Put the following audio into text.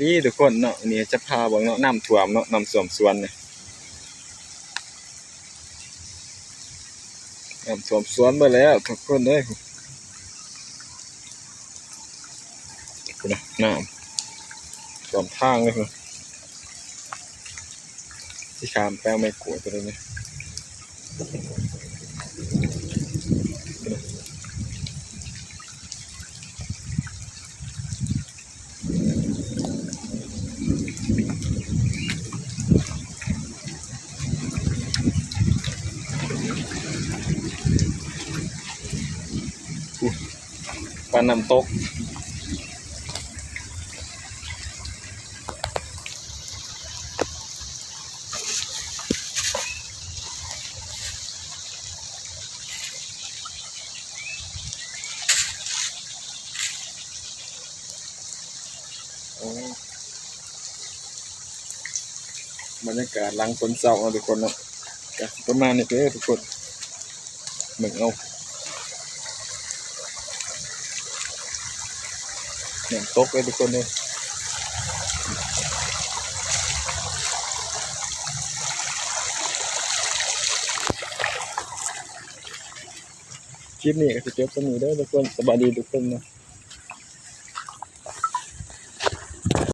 ນີ້ທຸກຄົນເນາະ ນີ້ຈະພາເບິ່ງເນາະ ນ້ຳຖ້ວມເນາະ ນ້ຳຖ້ວມສວນນີ້ ນ້ຳຖ້ວມສວນເບິດແລ້ວທຸກຄົນເອີຍ ພຸ້ນນະ ນ້ຳຖ້ວມທາງເລີຍພຸ້ນ ຊິຂ້າມໄປເອົາໄມ້ກວດຕົວນີ້ ປານນ້ຳຕົກ. ໂອ້ ບັນຍາກາດຫຼັງຝົນເຊົາເນາະທຸກຄົນເນາະ ກະຊິປະມານນີ້ເດີທຸກຄົນ ເບິ່ງເອົາ ນ້ຳຕົກເດີທຸກຄົນເດີ ຄລິບນີ້ກະຊິຈົບສ່ຳນີ້ເດີທຸກຄົນ ສະບາຍດີທຸກຄົນເນາະ.